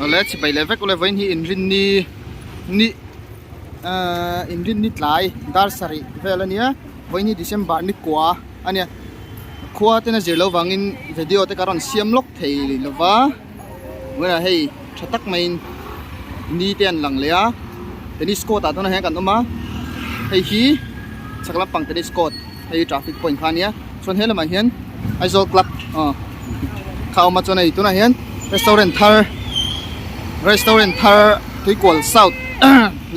Awle chibai leh vek ule vawiin hi inrinni ni ahh inrinni tlai dar sarih vel a nia vawiin hi December ni kua a nia khua ten a zir loh vangin video te ka rawn siam lawk thei lova tunah hei tha tak maiin ni te an lang leh a tennis court ah tunah hian kan awm a hei hi chhak lampang tennis court hei traffic point kha a nia chuan he lamah hian Aizawl club aw kha a awm a chuan hei tunah hian restaurant thar restaurant thar Tuikual south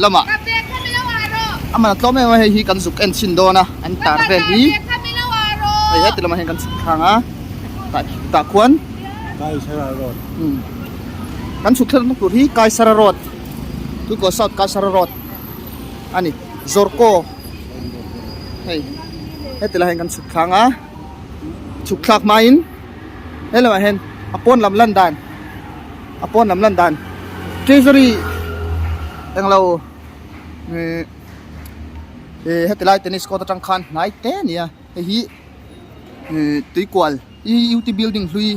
lamah a man a tlawm em a hei hi kan zuk en chhin dawn a an tar vel hi hei heti lamah hian kan chhuk thlang a tah tah khuan Kaisara road kan chhuk thlen tur hi Kaisara road Tuikual south Kaisara road a ni Zorko hei heti lai hian kan chhuk thlang a chhuk thlak hmain he lamah hian a pawn lam lan dan a pawn lam lan dan treasury englo ihh ih heti lai tennis court atang khan hnai te a ni a hei hi ihh tuikual E_U_T building hlui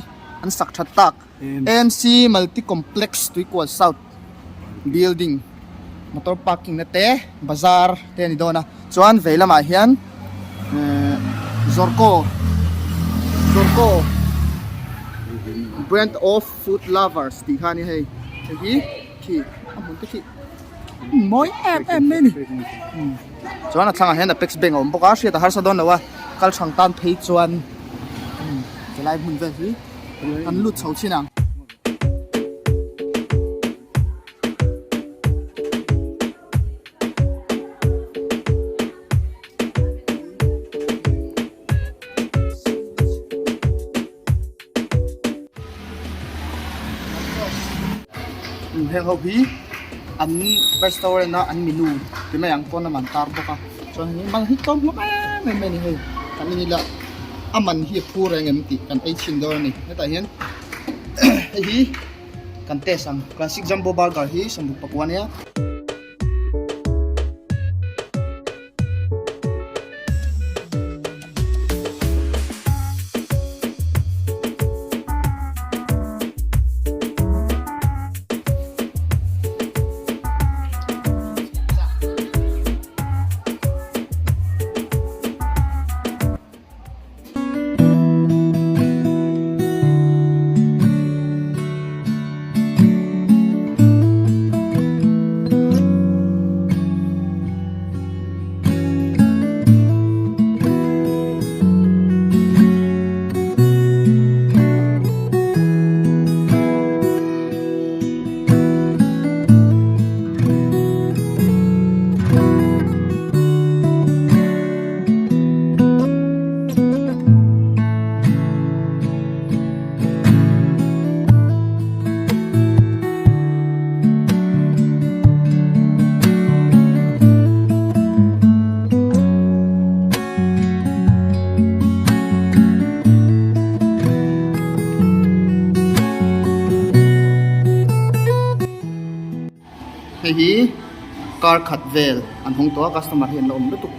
an sak that tak. AMC Multi Complex Tuikual South building motor parking na te bazar te a ni dawn a chuan vei lamah hian ehh Zorko Zorko brand of food lovers tih kha a ni hei hei hi khi a hmun te khi mawi em em mai a ni chuan a thlangah hian Apex bank a awm bawk a hriat a harsa dawn lo a kal hrang tan phei chuan helai hmun vel hi. Kan lut chho chin ang. Heng ho hi an restaurant a an menu ti mai ang pawn a man tar bawk a chuan hei man hi tlawm hlawm em em mai a ni hei kan en ila. A man hi a phur reng em tih kan ei chhin dawn a ni. Hetah hian hei hi kan test ang classic jumbo burger hi 60 pakua ania. Hei hi car khat vel an hawng tawh a customer hi an la awm lutuk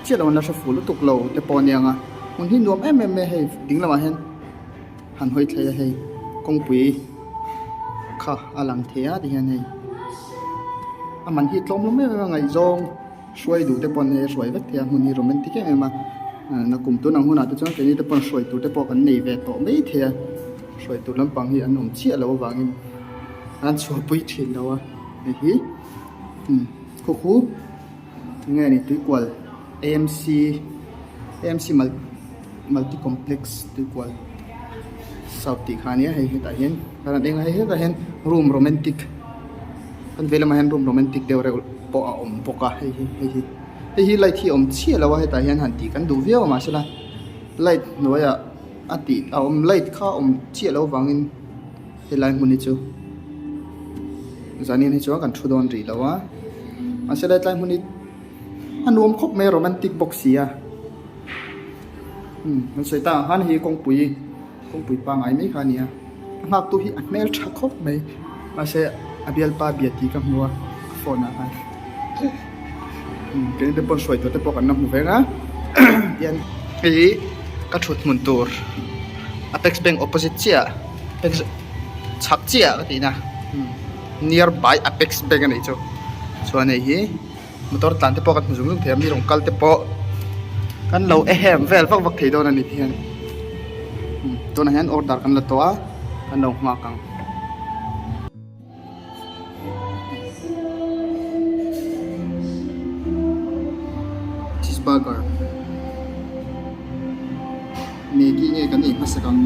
chiah lo an la hre fuh lutuk lo te pawh a niang a hmun hi nuam em em mai a hei ding lamah hian han hawi thlei a hei kawngpui kha a lang thei a ti hian hei a man hi tlawm hlawm em em a ngaihzawng hruai duh te pawn hei a hruai vek thei a hmun hi romantic em em a nakum tun ang hunah te chuan keini te pawn hruai tur te pawh kan nei ve tawh mai thei a hruai tur lampang hi an awm chiah loh avangin. An chhuahpui thin lo a hei hi khu khu enge ni tuikual AMC AMC multi complex tuikual south tih kha ania hei hetah hian kan eng a hei hetah hian room romantic kan vei lamah hian room romantic deuh reuh pawh a awm bawk a hei hi hei hi hei hi light hi a awm chiah lo a hetah hian han tih kan duh viau a mahsela light hnuaiah a tih a awm light kha a awm chiah loh avangin. Helai hmun hi chu zanin hi chuan kan thu dawn rih lo a mahse lai tlai hmun hi a nuam khawp mai a romantic bawk si a umm kan sawi tak ang khan hei kawngpui kawngpui pangngai mai kha a ni a a nghak tu hi a hmel tha khawp mai mahse a bialpa bia tih ka hmu a a phone ah khan. Keini te pawh hruai tur te pawh kan la hmu veng a tian hei hi ka thut hmun tur Apex Bank opposite chiah ah chhak chiah ah ka tihna nearby Apex Bank a nih chu chuan hei hi motor tlan te pawh kan hmu zung zung thei a mi rawn kal te pawh kan lo ehem vel vak vak thei dawn a ni tihian tunah hian order kan la tawh a kan lo nghak ang. Cheese burger Maggi nge kan ei hmasak ang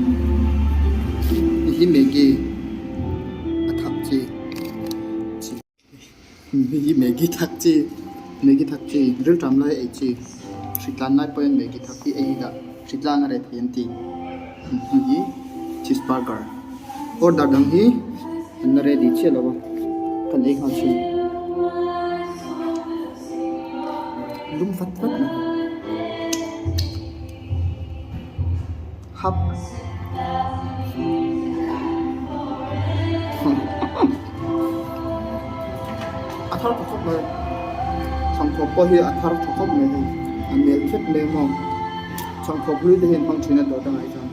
hei hi Maggi a thak chi hei hi Maggi thak chi Maggi thak chi rilṭam lai ei chi hritlan lai pawhin Maggi thak hi ei ila hritlan a reh thei an ti hei hi cheese burger order dang hi an la ready chiah lo a kan ei nghal thin lum vat vat mai hap a thar tha khawp mai chhangthawp pawh hi a thar tha khawp mai hei a mel khep mai a maw chhangthawp hlui te hi an hmang thin a dawt a ngaih chuan.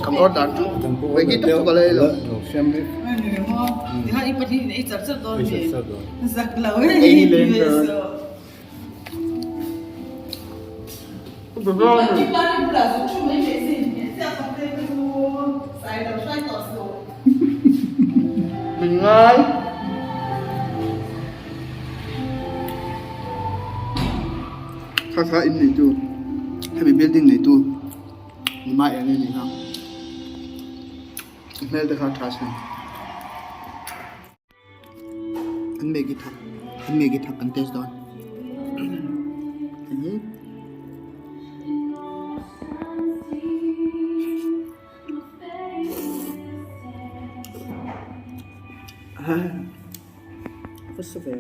Kan order chu Maggi tak chu ka la ei lo. Ei leng ber. Min ngai. Kha kha in neitu hemi building neitu ni mai eng nge nih kha a hmel te kha a tha sin an maggi thak an maggi thak an test dawn hei hi. Ka sa ve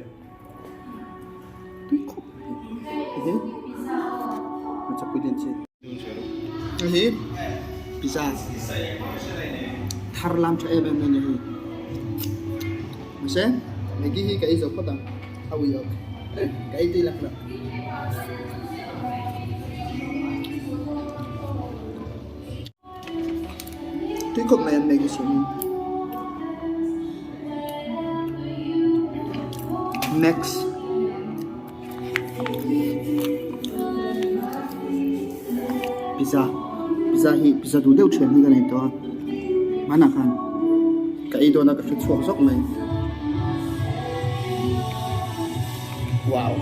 tui khawp mai hei hi hmeichhe pui lian chi hei hi pizza thar lam tha em em mai a ni hei mahse maggi hi ka ei zo phawt ang a ui awk ka ei tui lak lo. Tui khawp mai an maggi siam hi. Next. Pizza. Pizza hi pizza duh deuh thian hi ka nei tawh a. Hmanah khan ka ei dawn a ka hre chhuak zawk mai. Wow.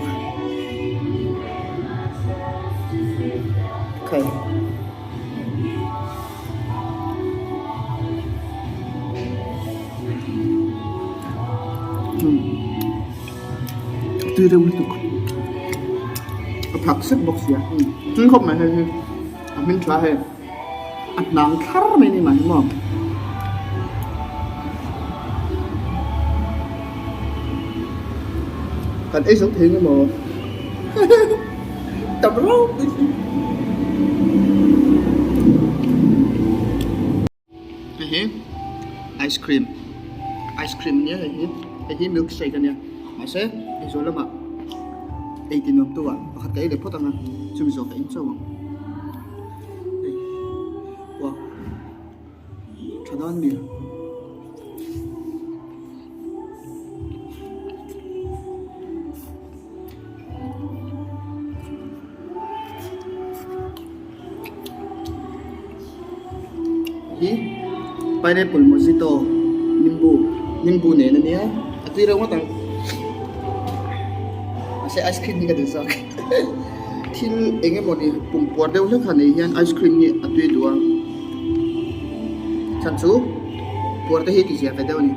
Khai. Tui reuh lutuk a phak sek bawk sia tui khawp mai hei hi a hming tha hei a hnang thlar mai a ni mah hi maw. Kan ei zo thei nge maw tam ropui si. Hei hi ice cream ice cream ania hei hi hei hi milk shake ania mahse hei zawn lamah ei ti nuam tu ah pakhat ka ei leh phawt ang a chumi zawh ka in chauh ang hei uah. Tha dawn mi? Hi pineapple mojito nimbu nimbu nen ania a tui reuh ngawt ang mahse ice cream hi ka duh zawk thil eng emawni pum puar deuh hlek han ei hian ice cream hi a tui duh a. Chhan chu puar te hi ti zia ve deuh a ni.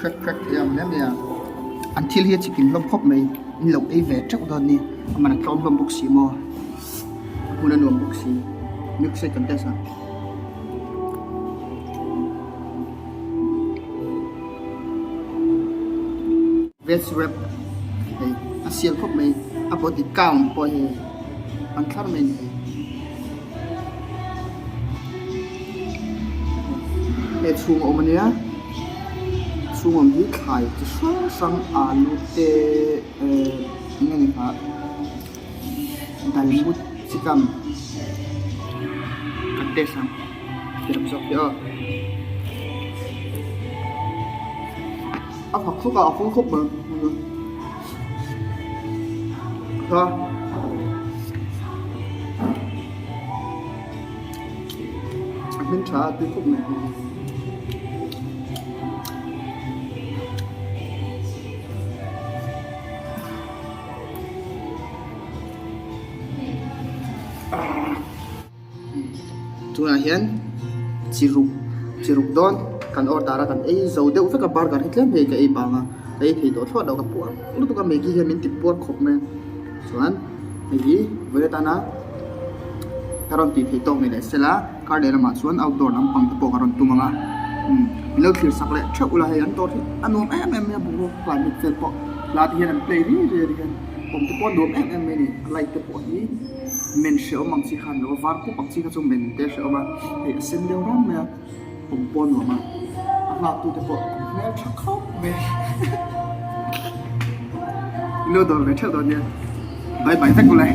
hrek hrek thei ang hle mai a an thil hi a chikim hlawm khawp mai in lo ei ve teuh dawn ni a man a tlawm hlawm bawk si maw a hmun a nuam bawk si milkshake kan test ang. Veg wrap hei a sial khawp mai a body count pawh hi an thlar mai a ni hei. Hei chhung a awm a nia chhung awm hi thlai chi hrang hrang alu te ehh eng nge ni kha dalmut chi kam kan test ang tirap zawk hi aw. A fak khawp a a fawng khawp mai kha a hming tha a tui khawp mai. Tunah hian chi ruk chi ruk dawn kan order a kan ei zo deuh vek a burger hi tlem hei ka ei bang a ka ei thei tawh thlawt lo ka puar lutuk a maggi hian min ti puar khawp mai a chuan hei hi vawi atana ka rawn tih theih tawk ni leh sela kar leh lamah chuan outdoor lampang te pawh ka rawn tum ang a umm min lo thlir sak leh theuh ula hei an dawr hi a nuam em em mai a boruak climate vel pawh hla te hian an play riai riai a hian awm te pawh a nuam em em mai a ni a light te pawh hi. Men hrehawm ang chi kha an lo a var pup ang chi kha chu men te hrehawm a hei a sen deuh ram mai a awm pawh a nuam a a nghak tu te pawh an hmel tha khawp mai in lo dawr ve theuh dawn nia bye bye vek ule.